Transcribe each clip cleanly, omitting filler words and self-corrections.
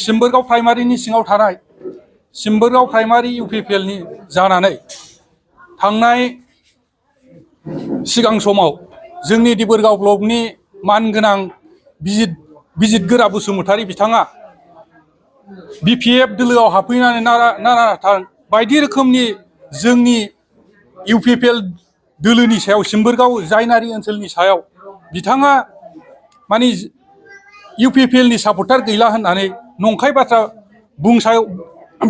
सिम्बोरगाव प्राइमारिनि सिङाव थानाय सिम्बोरगाव प्राइमारि इउपिपिएलनि जानानै थांनाय सिगां समाव जोंनि दिबोरगाव ब्लकनि मानगोनां बिजितगोरा बसुमतारी बिथाङा बिपिएफ दोलोआव हाबफैनानै नानाथा बायदि रोखोमनि जोंनि इउपिपिएल दोलोनि सायाव सिम्बोरगाव जायनारि ओनसोलनि सायाव बिथाङा माने इउपिपिएलनि सापर्टार गैला होननानै नंखाय बाथ्रा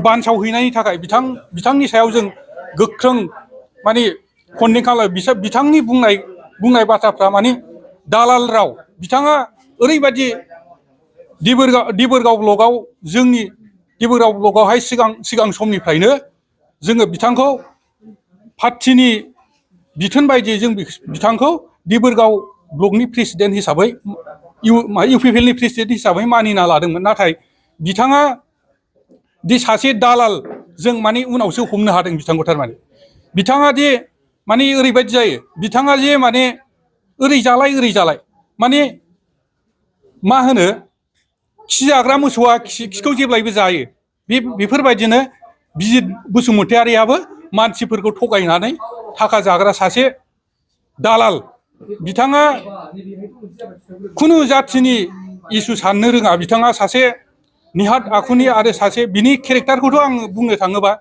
बानसावहैनायनि थाखाय बिथांनि सायाव जों गोख्रों माने कन्डेम खालामो। बिथांनि बुंनाय बाथ्राफ्रा माने दालाल राव। बिथाङा ओरैबायदि दिबोरगाव ब्लकआव जोंनि दिबोरगाव ब्लकआवहाय सिगां समनिफ्रायनो जोङो बिथांखौ पार्टिनि बिथोन बायदियै जों बिथांखौ दिबोरगाव ब्लकनि प्रेसिडेन्ट हिसाबै इउपिपिएलनि प्रेसिडेन्ट हिसाबै मानिना लादोंमोन। नाथाय बिथाङा दि सासे दालाल जों माने उनावसो हमनो हादों बिथांखौ। थारमाने बिथाङा दि माने ओरैबायदि जायो, बिथाङा जे माने ओरै जालाय माने मा होनो खि जाग्रा मोसौआ खिखौ जेब्लायबो जायो। बेफोरबायदिनो बिजित बसुमतारियाबो मानसिफोरखौ थगायनानै थाखा जाग्रा सासे दालाल। बिथाङा खुनु जाथिनि इसु साननो रोङा। बिथाङा सासे निहाथ आखुनि आरो सासे बिनि केरेक्टारखौथ' आं बुंनो थाङोबा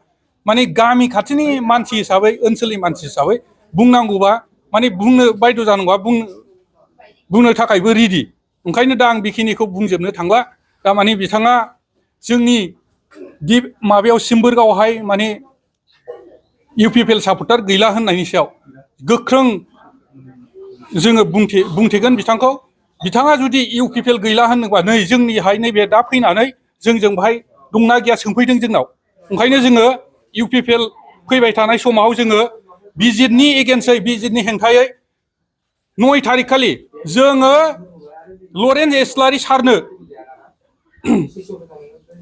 माने गामि खाथिनि मानसि हिसाबै ओनसोलनि मानसि हिसाबै बुंनांगौबा माने बुंनो बायद' जानांगौबा बुंनो थाखायबो रेडि। ओंखायनो दा आं बेखिनिखौ बुंजोबनो थांला। दा माने बिथाङा जोंनि माबायाव सिम्बोरगावहाय माने इउपिपिएल सापर्टार गैला होननायनि सायाव गोख्रों जोङो बुंथेगोन बिथांखौ। बिथाङा जुदि इउपिपिएल गैला होनोबा नै जोंनिहाय नैबे दा फैनानै जों बाहाय दंना गैया सोंफैदों जोंनाव। ओंखायनो जोङो इउपिपिएल फैबाय थानाय समाव जोङो बिजितनि एगेन्स्टै बिजितनि हेंथायै 9 थारिख खालि जोङो लरेन्स इस्लारि सारनो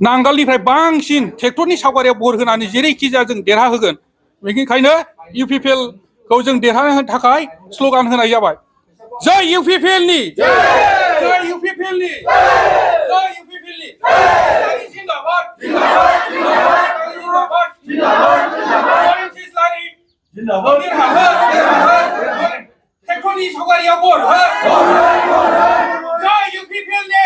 नांगालनिफ्राय बांसिन ट्रेक्टरनि सावगारियाव बर होनानै जेरैखि जाया जों देरहाहोगोन। बेनिखायनो इउपिपिएलखौ जों देरहानो थाखाय स्ल'गान होनाय जाबाय। जय इउपिपिएलनि, जय इउपिपिएलनि, जय इउपिपिएलनि, जिंदाबाद जिंदाबाद जिंदाबाद जिंदाबाद लरेन्स इस्लारि जिंदाबाद ट्रेक्टरनि सावगारियाव बर हो, जय इउपिपिएलनि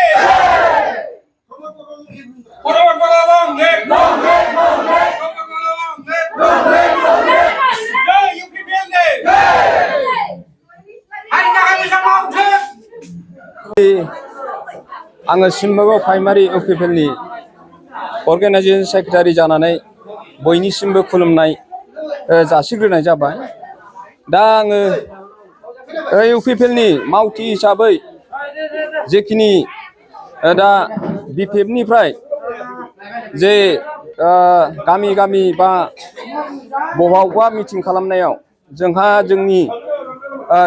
आङो सिम्बोरगाव प्राइमारि इउपिपिएलनि अर्गेनाइजेसन सेक्रेटारि जानानै बयनिसिमबो खुलुमनाय जासिग्रोनाय जाबाय। दा आङो इउपिपिएलनि मावथि हिसाबै जेखिनि दा बिपिएफनिफ्राय जे गामि गामि बा बबावबा मिटिं खालामनायाव जोंहा जोंनि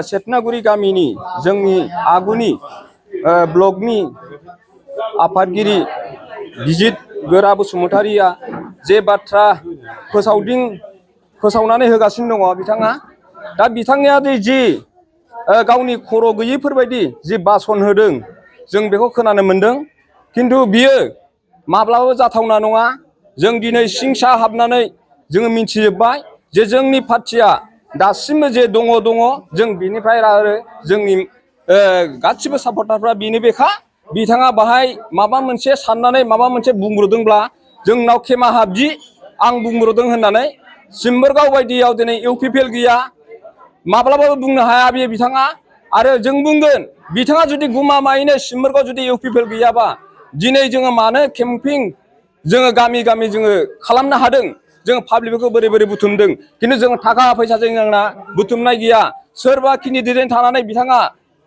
सेतनागुरि गामिनि जोंनि आगुनि ब्लकनि आफादगिरि बिजित गोरा बसुमतारिया जे बाथ्रा फोसावनानै होगासिनो दङ बिथाङा। दा बिथांनिया जि गावनि खर' गैयैफोरबायदि जि भाषण होदों जों बेखौ खोनानो मोनदों। खिन्थु बियो माब्लाबाबो जाथावना नङा। जों दिनै सिं सा हाबनानै जोङो मिथिजोब्बाय जे जोंनि पार्टिया दासिमबो जे दङ जों बिनिफ्राय आरो जोंनि गासिबो सापर्टारफ्रा बेनो बेखा। बिथाङा बाहाय माबा मोनसे साननानै माबा मोनसे बुंब्रदोंब्ला जोंनाव खेमा हाबदि आं बुंब्रदों होननानै। सिम्बोरगाव बायदियाव दिनै इउपिपिएल गैया, माब्लाबाबो बुंनो हाया बे बिथाङा। आरो जों बुंगोन बिथाङा जुदि गमामायैनो सिम्बोरगाव जुदि इउपिपिएल गैयाबा दिनै जोङो मानो केम्पिं जोङो गामि गामि जोङो खालामनो हादों, जोङो पाब्लिकफोरखौ बोरै बुथुमदों। खिन्थु जोङो थाखा फैसा जोंना बुथुमनाय गैया। सोरबा केन्डिडेट थानानै बिथाङा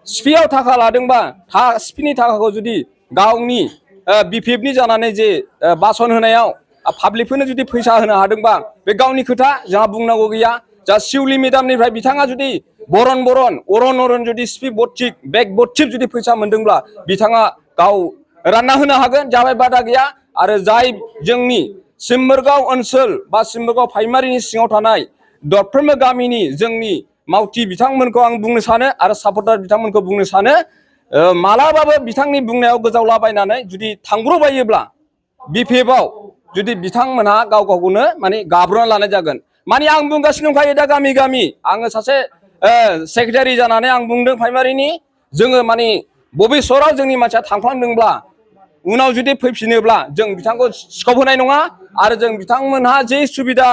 सिपिआव थाखा लादोंबा सिपिनि थाखाखौ जुदि गावनि बिपिएफनि जानानै जे भाषण होनायाव पाब्लिकफोरनो जुदि फैसा होनो हादोंबा बे गावनि खोथा, जोंहा बुंनांगौ गैया। जा सिउलि मेदामनिफ्राय बिथाङा जुदि अरन जुदि सिपि बथिक बेग बथिक जुदि फैसा मोनदोंब्ला बिथाङा गाव रानना होनो हागोन, जाबाय बादा गैया। आरो जाय जोंनि सिम्बोरगाव ओनसोल बा सिम्बोरगाव प्राइमारिनि सिङाव थानाय दरफ्रोमबो गामिनि जोंनि मावथि बिथांमोनखौ आं बुंनो सानो आरो सापर्टार बिथांमोनखौ बुंनो सानो मालाबाबो बिथांनि बुंनायाव गोजावलाबायनानै जुदि थांब्रबायोब्ला बिपिएफआव जुदि बिथांमोनहा गाव गावखौनो माने गाब्र'ना लानाय जागोन माने आं बुंगासिनो दंखायो दा गामि गामि आङो सासे सेक्रेटारि जानानै आं बुंदों प्राइमारिनि जोङो माने भबिष्यतआव जोंनि मानसिया थांफ्लांदोंब्ला उनाव जुदि फैफिनोब्ला जों बिथांखौ स्कप होनाय नङा आरो जों बिथांमोनहा जे सुबिदा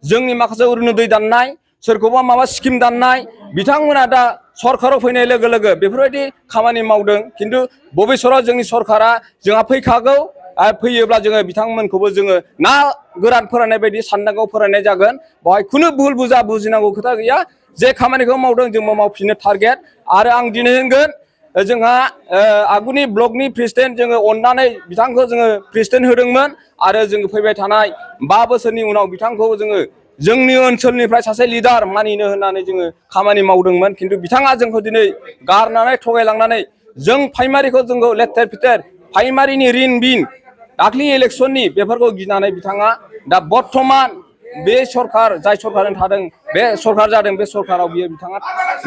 जोंनि माखासे अरुनदय दाननाय सोरखौबा माबा स्किम दाननाय बिथांमोना दा सरकाराव फैनाय लोगो लोगो बेफोरबायदि खामानि मावदों खिन्थु भबिष्यतआव जोंनि सरकारा जोंहा फैखागौ आरो फैयोब्ला जोङो बिथांमोनखौबो जोङो ना गोरान फोराननाय बायदि साननांगौ फोराननाय जागोन बेवहाय खुनु भुल बुजा बुजिनांगौ खोथा गैया जे खामानिखौ मावदों जोंबो मावफिननो टारगेट आरो आं दिनै होनगोन जोंहा आगुनि ब्लकनि प्रेसिडेन्ट जोङो अननानै बिथांखौ जोङो प्रेसिडेन्ट होदोंमोन आरो जोङो फैबाय थानाय 5 बोसोरनि उनाव बिथांखौ जोङो जोंनि ओनसोलनिफ्राय सासे लिडार मानिनो होननानै जोङो खामानि मावदोंमोन खिन्थु बिथाङा जोंखौ दिनै गारनानै थगायलांनानै जों प्राइमारिखौ जोंखौ लेथेर फेथेर प्राइमारिनि रिन बिन दाख्लि इलेक्सननि बेफोरखौ गिनानै बिथाङा दा बर्थमान बे सरकार जाय सरकारजों थादों बे सरकार जादों बे सरकाराव बियो बिथाङा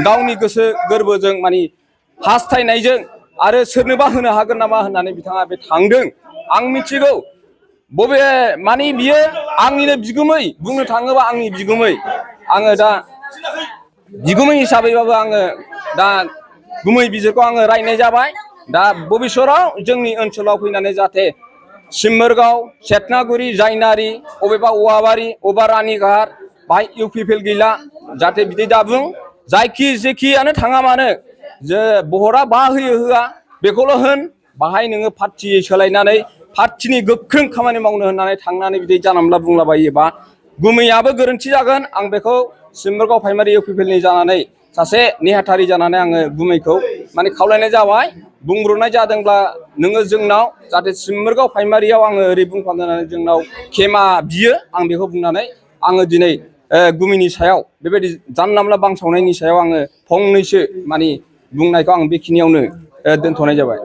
गावनि गोसो गोरबोजों माने हास्थायनायजों आरो सोरनोबा होनो हागोन नामा होननानै बिथाङा बे थांदों आं मिथिगौ बबे माने बियो आंनिनो बिगुमै बुंनो थाङोबा आंनि बिगुमै आङो दा बिगुमै हिसाबैबाबो आङो दा गुमै बिजिरखौ आङो रायनाय जाबाय दा भबिष्यतआव जोंनि ओनसोलाव फैनानै जाहाथे सिम्बोरगाव सेतनागुरि जायनारि अबेबा औवाबारि अबेबा रानिघाट बाहाय इउपिपिएल गैला जाहाथे बिदि दाबुं जायखि जेखियानो थाङा मानो जे बहरा बा होयो होआ बेखौल' होन बाहाय नोङो पार्टि सोलायनानै पार्टिनि गोख्रों खामानि मावनो होननानै थांनानै बिदि जानला बुंलाबायोबा गुमैयाबो गोरोन्थि जागोन आं बेखौ सिम्बोरगाव प्राइमारि इउपिपिएलनि जानानै सासे नेहाथारि जानानै आङो गुमैखौ माने खावलायनाय जाबाय बुंब्रबनाय जादोंब्ला नोङो जोंनाव जाहाथे सिम्बोरगाव प्राइमारियाव आङो ओरै बुंफ्लांनानै जोंनाव खेमा बियो आं बेखौ बुंनानै आङो दिनै गुमैनि सायाव बेबायदि जानला बांसावनायनि सायाव आङो फंनैसो माने बुंनायखौ आं बेखिनियावनो दोनथ'नाय जाबाय।